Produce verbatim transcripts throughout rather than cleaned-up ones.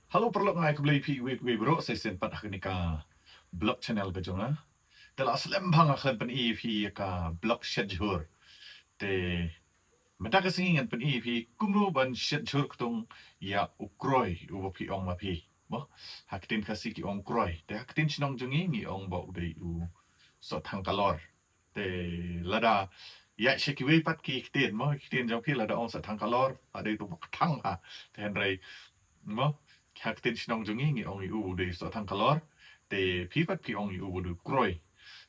Hello paralok, nga ai khublei ïa phi iwei pa iwei baroh sa shisien pat ha kane ka vlog channel ka jong nga. Te la slem bha nga khlem pyni ïa phi ïa ka vlog shet jhur. Te mynta ka sngi ngan pyni ïa phi kumno ban shet jhur ktung ïa u kroi uba phi ong ma phi. Mo, ha ktien Khasi ki ong kroi. Te ha ktien shnong jong ngi ngi ong ba u dei u sohthang kalor. Te lada ïa sha kiwei pat ki ktien mo, ki ktien jong phi lada ong sohthang kalor, ha dei tu ba kthang ha. Te hynrei mo, ha ktien shnong jong ngi ngi ong ïa u u dei sohthang kalor. Te phi pat phi ong ïa u u dei kroi.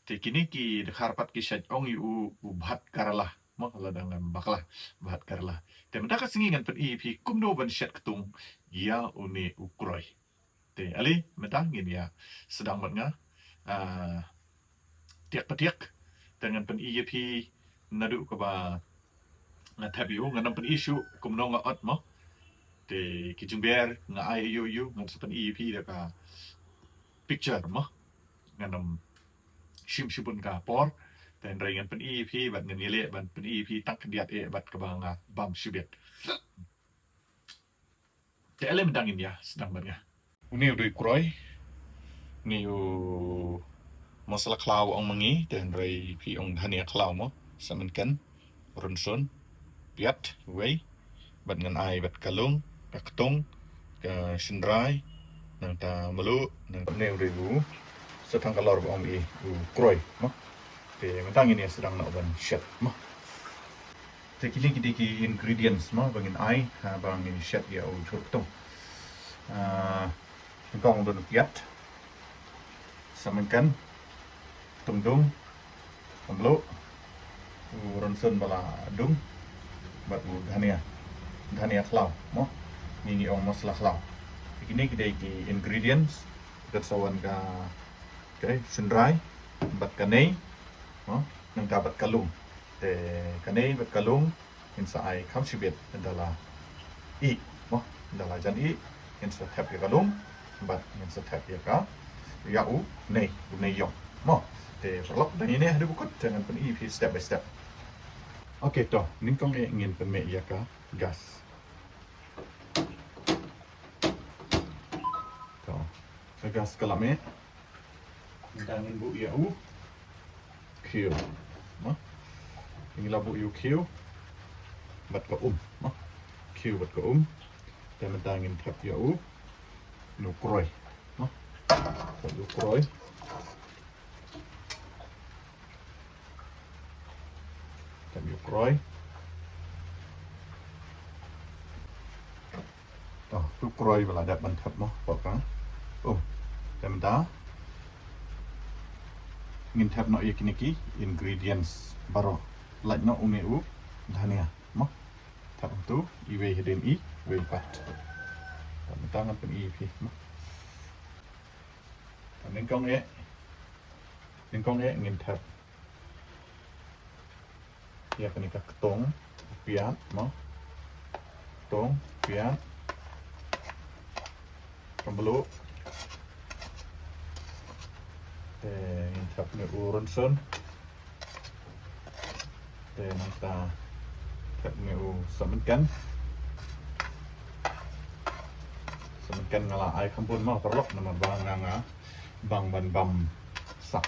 Te kine ki dkhar pat ki shait ong ïa u u bhat karala. Mo, lada ngam bakla, bhat karala. Te mynta ka sngi ngan pyni ïa phi kumno ban shet ktung ïa une u kroi. Te ale mynta ngin ïa sdang bad nga. Ah, tiak pa tiak. Te ngan pyni ïa phi naduh kaba nga thep ïa u, ngan ym pyni shuh kumno nga ot mo. Te ki jingber nga ai ïa u ïa u, ngan sa pyni ïa phi da ka picture mo. Ngan ym shim shibun ka por. Te hynrei ngan pyni ïa phi bad ngan ïaleh ban pyni ïa phi tang khyndiat eh bad kaba nga bam shibit. Te ale mynta ngin ïa sdang bad nga. Une u dei u kroi. Une u masala khlaw ong ma ngi, te hynrei phi ong dhania khlaw mo. Sa mynken, rynsun, piat, wei. Bad ngan ai bad ka lung, ka ktung, ka shynrai, nangta mluh, nangta une u dei u sohthang kalor ba ong i u kroi mo. Te mynta ngin ïa sdang noh ban shet mo. Te kine ki dei ki ingredients mo ba ngin ai ha ba ngin shet ïa u jhur ktung. Ah, nyngkong don piat, sa mynken, ktung dung, ka mluh, u rynsun ba la dung, bad u dhania, dhania khlaw mo. Ngi ngi ong masala khlaw. Te kine ki dei ki ingredients. Kat sa wan ka, okay, shynrai bad ka nei mo, nangta bad ka lung. Te ka nei bad ka lung ngin sa ai kham shibit ynda la ih mo, ynda la jan ih ngin sa thep ïa ka lung bad ngin sa thep ïa ka, ïa u nei, u nei ïong mo. Te paralok, dang ïa ne haduh ba kut te ngan pyni ïa phi step by step. Okay to, nyngkong eh ngin pynmih ïa ka gas. To, ka gas ka la mih. Mynta ngin buh ïa u khiew. Mo? Ngin la buh ïa u khiew bad ka um. Mo? Khiew bad ka um. Te mynta ngin thep ïa u, u kroi. Mo? Thep ïa u kroi. Thep ïa u kroi. To, u kroi ba la dep ban thep mo, pok ka. Oh, te mynta ngin thep noh ïa kine ki ingredients baroh. Lait noh une u dhania mo. Thep hangtu, iwei hadien iwei pat. Te mynta ngan pyni ïa phi mo. Te nyngkong eh, nyngkong eh ngin thep ïa kane ka ktung, piat mo. Ktung, piat, ka mluh. Te ngin thep ne u rynsun. Te nangta thep ne u sohmynken. Sohmynken nga la ai kham bun mo paralok namar ba nga nga bang ban bam sah.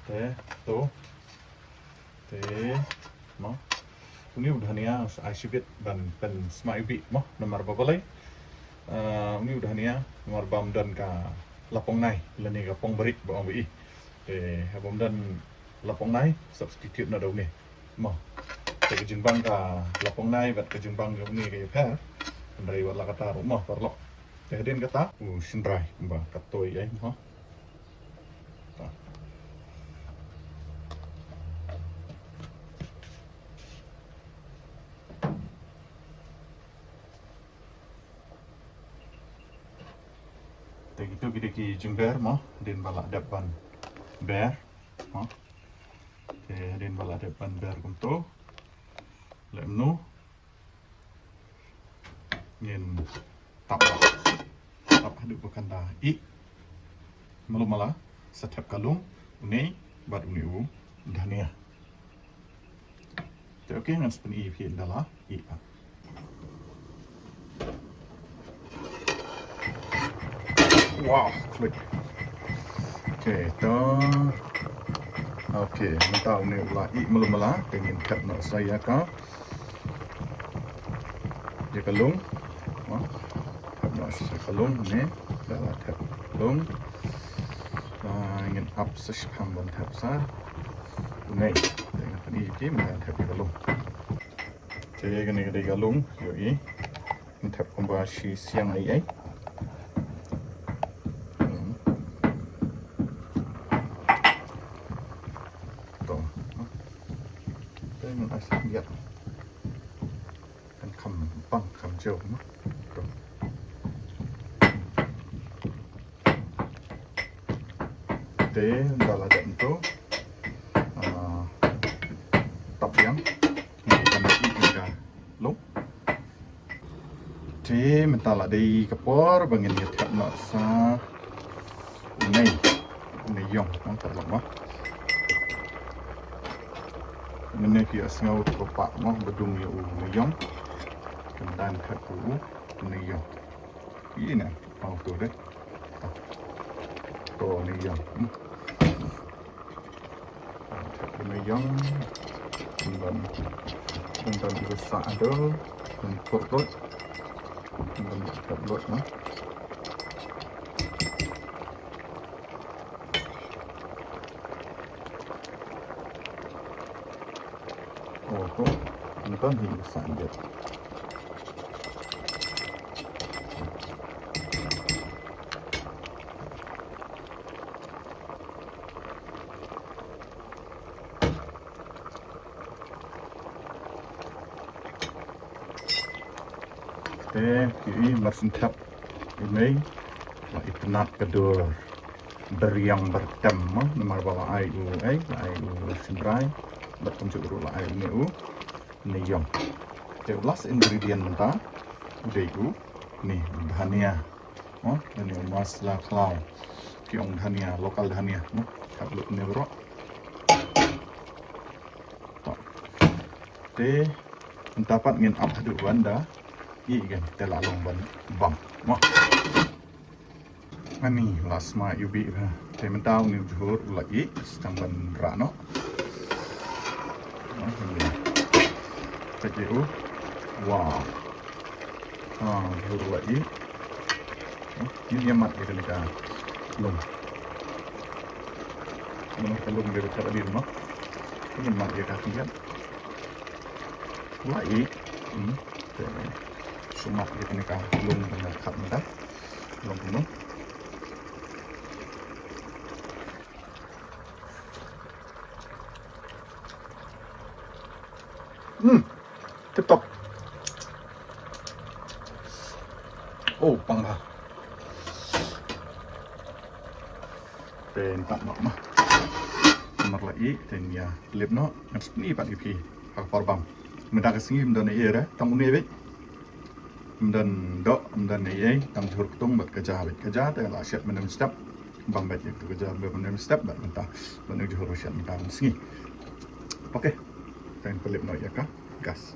Te to. Te mo, une u dhania sa ai shibit ban pynsmai bih mo, namar ba balei? Ah, une u dhania namar bam don ka lapong nai lane ka pong barit ba ong ba i. Te ha bam don lapong nai, substitute noh da une mo. Te ka jingbang ka lapong nai bad ka jingbang ka une ka ïapher. Hynrei wat la katta ruh mo paralok. Te hadien kata u shynrai ba ka toi ai mo. Te kito ki dei ki jingber mo, hadien ba la dep ban ber mo. Te hadien ba la dep ban ber kumto, leh kumno? Ngin tap, tap haduh ba kan da ih. Malu mala sa thep ka lung, une bad une u dhania. Te okay, ngan sa pyni ïa phi ynda la ih pat. Wow, klik. Okay, to. Okay, mynta une u la ih mala mala, te ngin thep noh sa ïa ka. Ïa ka lung. Mo. Thep noh sa ka lung ne. Da la thep lung. Ah, ngin ap sa shaphang ban thep sa. Une. Te ngin pyni ïa ki mynta thep ïa ka lung. Te kane ka dei ka lung, ïohi. Ngin thep kumba shi siang ei ei. Hmm. To. Te ngin ai sa ïa. Kan kham pang kham jew mo. To. Te da la dep to. Ah, tap ïa. Ngin kan ïa ka lung. Te mynta la dei ka por ba ngin ïa thep noh sa une, une ïong, mo, thep noh mo. Mynne ki ïa sngew to pah mo, ba dung ïa une ïong. Kumta thep u, une ïong. Ine, pang to de. To une ïong. Hmm. Une ïong. Ynda, ynda u sah ado, un pur lut. Ynda u pur lut, no. Oh, to. Ynda hi u sah ado. Te ki i mar syn thep i mei la i pynat ka dur beriang bertem mo, namar ba la ai u ei, la ai u sindrai, bad kumjuh ruh la ai u ne u ne ïong. Te u last ingredient mynta u dei u ne u dhania. Mo, ne u masala khlaw. Ki ong dhania, local dhania mo. Thep lut ne bro. To. Te mynta pat ngin ap haduh ban da ih, kan te la long ban bang mo. Ani la sma ïa u bih ha. Te mynta une u jhur u la ih, sdang ban rah noh. Te ki u. Wow. Ah, jhur u la ih. Ngin ïa mat ïa kane ka lung. Namar ka lung dei ka dei mo. Ngin mat ïa ka khyndiat. U la ih. Hmm. Te shu mat ïa kane ka lung ban ïa khap mynta. Lung kumno. Hmm. Tip top. Oh, pang bha. Te ntak nok mah. Namar la ih, te nia lip noh, ngan sni pat ïa phi ha ka por bam. Mynta ka sngi ym don ei ei re, tang une beit. Ym don doh, ym don ei ei, tang jhur ktung bad ka ja beit. Ka ja te la shet mynne mynstep. Bam beit ïa ka ja mynne mynstep bad mynta. Bad ngan jhur shet mynta ka sngi. Okay. Te ngan pynlip noh ïa ka gas.